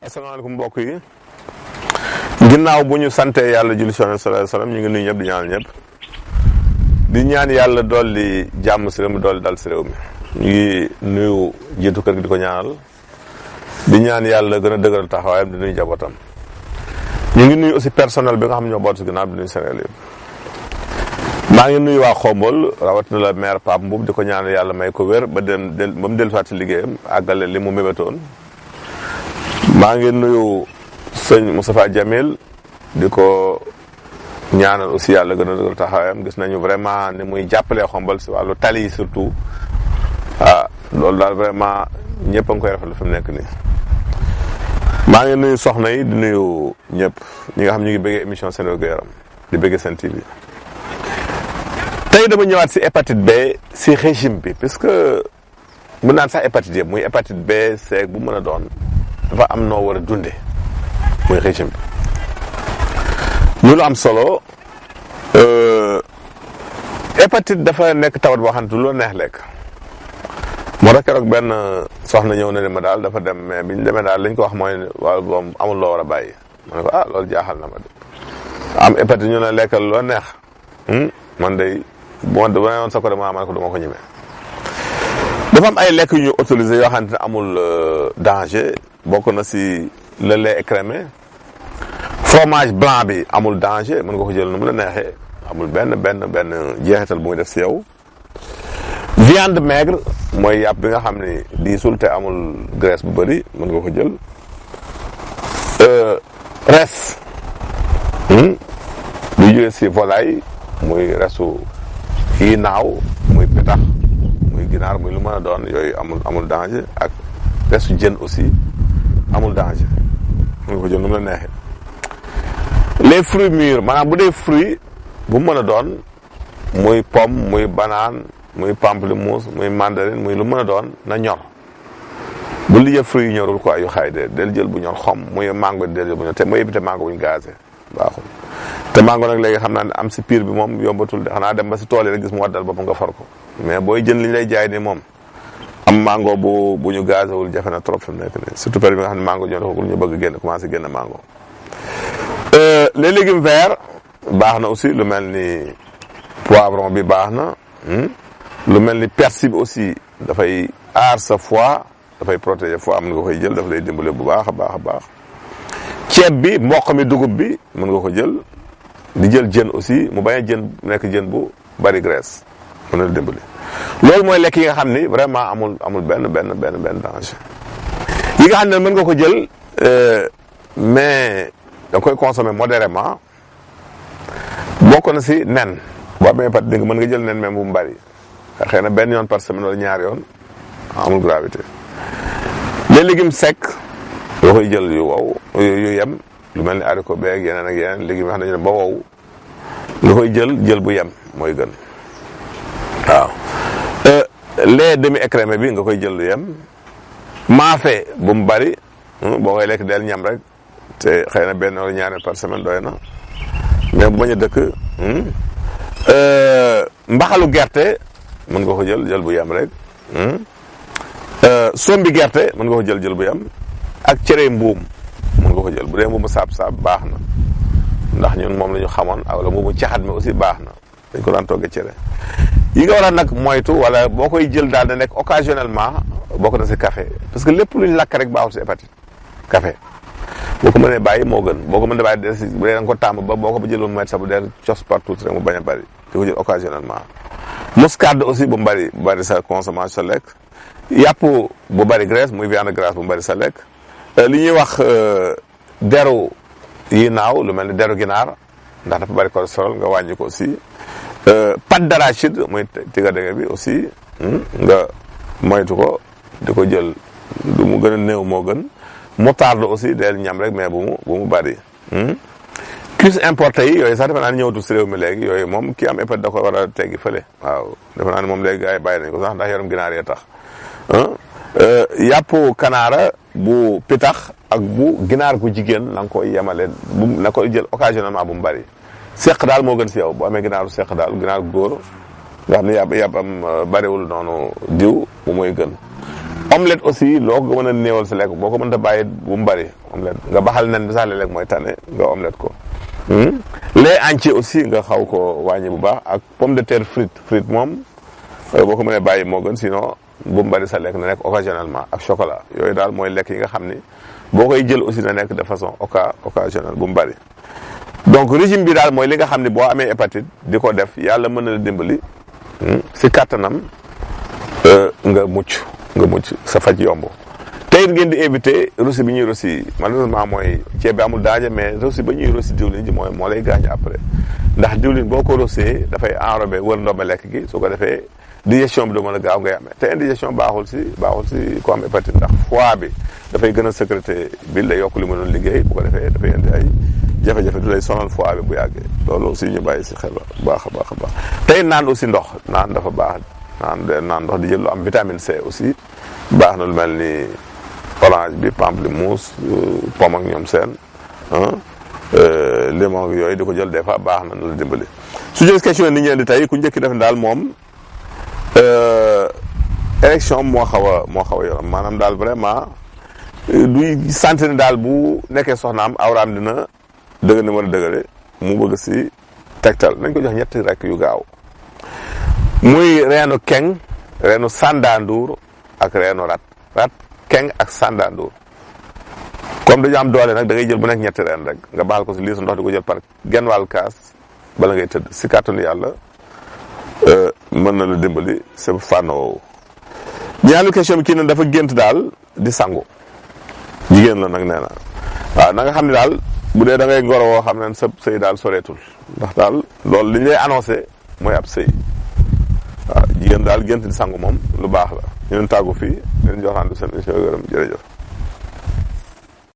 asalaamaaleykum mbokk yi ginnaaw bu ñu sante yàlla julli sallallahu alayhi wasallam ñu ngi nuyu ñëpp di ñaanal ñëpp di ñaan yàlla dolli jàmm si réew mi dolli dal si réew mi ñu ngi nuyu jiitu kër gi di ko ñaanal di ñaan yàlla gën a dëgëral taxawaayam di nuyu jabootam ñu ngi nuyu aussi personnel bi nga xam ñoo boot si ginnaaw di nuyu Sénégal yëpp maa ngi nuyu waa Xombol rawatina la maire Pape Mboup di ko ñaanal yàlla may ko wér ba mu dellusiwaat si liggéeyam àggale li mu mébétoon maa ngi nuyu sëñ Moustapha Jamil di ko ñaanal aussi yàlla gën a dëgëral taxawaayam gis nañu vraiment ni muy jàppalee Xombol si wàllu tali yi surtout loolu daal vraiment ñëpp a ngi koy rafetlu fi mu nekk nii. maa ngi nuyu soxna yi di nuyu ñëpp ñi nga xam ñu ngi bëggee émission Sen Wérgu-Yaram di bëggee Sen TV tey dama ñëwaat si hépatite B si régime bi puisque mën naan sax hépatite yëpp muy hépatite B C bu mën a doon dafa am noo war a dundee muy régime bi loolu am solo hépatite dafa nekk tawat boo xam ne lu neex lekk moo tax keroog benn soxna ñëw na ne ma daal dafa dem mais bi ñu demee daal li ñu ko wax mooy waaw moom amul loo war a bàyyi ma ne ko loolu jaaxal na ma de am hépatite ñu ne lekkal loo neex man de bu ma woon sa ko de ma ko du ma ko ñemee dafa am ay lekk yu ñu autorisé yoo xamante ne amul danger bokk na si le lait écrémé fromage blanc bi amul danger mën nga ko jël nu mu la neexee amul benn jeexital bu muy def si yow viande maigre mooy yàpp bi nga xam ne diisul te amul graisse bu bëri mën nga ko jël res lu jógee si volaille muy resu yi naaw muy petax muy ginaar muy lu mën a doon yooyu amul danger ak resu jën aussi amul danger mën nga ko jël nu mu la neexee les fruits mûrs maanaam bu dee fruit bu mu mën a doon muy pomme muy banane muy pamplemousse muy mandarine muy lu mën a doon na ñor bu li jël fruits yu ñorul quoi yu xaay de del jël bu ñor xom muy mango del jël bu ñor te mooy éviter mango bu ñu gazé baaxul te mango nag léegi xam naa ne am si piir bi moom yombatul de xanaa dem ba si tool yi rek gis mu waddal boppam nga far ko mais booy jën li ñu lay jaay ni moom am mango bu ñu gazéwul jafe na trop fi mu nekk nii surtout période bi nga xam ne mango ñoo defagul ñu bëgg génn commencé génn mango les légumes verts baax na aussi lu mel ni poivron bi baax na lu mel ni persil bi aussi dafay aar sa foie dafay protéger foie mën nga koy jël daf lay dimbale bu baax a baax ceeb bi mboq mi dugub bi mën nga ko jël di jël jën aussi mu bañ a jën nekk jën bu bari graisse mën na la dimbale loolu mooy lekk yi nga xam ni vraiment amul benn danger yi nga xam ne mën nga ko jël mais da koy consommer modérément bokk na si nen boo amee pat dégg mën nga jël nen même bu mu bari xëy na benn yoon par semaine wala ñaari yoon amul gravité les légumes secs nga koy jël yu wow yu yem lu mel ni haricot beeg yeneen ak yeneen légumes yoo xam ne dañu ne ba wow nga koy jël bu yem mooy gën waaw lait demi écrémé bi nga koy jël lu yem maafe bu mu bari boo koy lekk del ñam rek te xëy na benn wala ñaari par semaine doy na mais bu bañ a dëkk mbaxalu gerte mën nga ko jël bu yem rek sombi gerte mën nga ko jël bu yem ak cere mbuum mën nga ko jël bu dee mbuumu saab baax na ndax ñun moom la ñu xamoon wala mbuumu caxat mi aussi baax na dañ ko daan togge cere yi nga war a nag moytu wala boo koy jël daal da nekk occasionnellement bokk na si café parce que lépp luñ lakk rek baaxul si hépatite café boo ko mënee bàyyi moo gën boo ko mënee bàyyi des bu dee da nga ko tàmm ba boo ko ba jëloon mu sa bu dee cos partout rek mu bañ a bëri di ko jël occasionnellement muscade aussi bu bëri sa consommation sa lekk yàpp bu bëri graisse muy viande grasse bu bëri sa lekk li ñuy wax deru yi naaw lu mel ni deru ginaar ndax dafa bëri cholestérol nga wàññi ko aussi pâte d'arachide muy tiga dege bi aussi nga moytu ko di ko jël du mu gën a néew moo gën moutarde aussi del ñam rek mais bu mu bëri cuisse importé yi yooyu sax defe naa ne ñëwatu si réew mi léegi yooyu moom ki am hépatite da ko war a teggi fële waaw defe naa ne moom léegi gars yi bàyyi nañ ko sax ndax yaram ginaar yee tax yàpp kanaara bu pitax ak bu ginaar gu jigéen na nga koy yemale na koy jël occasionnellement bu mu bëri seq daal moo gën si yow boo amee ginaaru seq daal ginaar góor nga xam ne yàpp am bëriwul noonu diw bu mooy gën omelette aussi loo ko mën a néewal sa lekk boo ko mënta bàyyi bu mu bëri omelette nga baxal nen bi sax léeg-léeg mooy tane nga omelette ko. lait entier aussi nga xaw ko wàññi bu baax ak pomme de terre frite moom boo ko mënee bàyyi moo gën sinon bu mu bëri sa lekk na nekk occasionnellement ak chocolat yooyu daal mooy lekk yi nga xam ni boo koy jël aussi na nekk de façon occasionnelle bu mu bëri. donc régime bi daal mooy li nga xam ne boo amee hépatite di ko def yàlla mën na la dimbali si kàttanam nga mucc sa faj yomb. tey ngeen di éviter rosi bi ñuy rosi malheureusement mooy ceeb bi amul daaja mais rosi ba ñuy rosi diwlin ji moo lay gaañ après ndax diwlin boo ko rosee dafay enrobé wër ndomba lekk gi su ko defee digestion bi du mën a gaaw ngay amee te indigestion baaxul si ku am hépatite ndax foie bi dafay gën a sécréter bil day yokk li mu doon liggéey bu ko defee dafay indi ay jafe-jafe du lay sonal foie bi bu yàggee loolu aussi ñu bàyyi si xel baax a baax tey naan aussi ndox naan dafa baax naan ndox di jël lu am vitamine C aussi baax na lu mel ni orange bi pamplemousse pomme ak ñoom seen limon yooyu di ko jël des fois baax na la dimbali. su jël question ni ñeen di tey ku njëkk def daal moom élection moo xaw a yoram maanaam daal vraiment duy sentir ne daal bu nekkee soxnaam awraam dina dëgg ni war a dëgëre mu bëgg si tegtal nañ ko jox ñetti rek yu gaaw muy reenu keng reenu sandanduur ak reenu rat keng ak sandanduur comme dañu am doole nag da ngay jël bu nekk ñetti reen rek nga baal ko si lii sa ndox di ko jël par genn wàll kaas bala ngay tëdd si kàttanu yàlla mën na la dimbali sa fànn woowu. ñaareelu question bi kii ne dafa gént daal di sangu jigéen la nag nee na waaw na nga xam ne daal bu dee da ngay ngoro woo xam ne sa sëy daal soreetul ndax daal loolu li ñu lay annoncé mooy ab sëy waaw jigéen daal gént di sangu moom lu baax la ñu leen tàggu fii leen jox rendu seen émission gërëm jërëjëf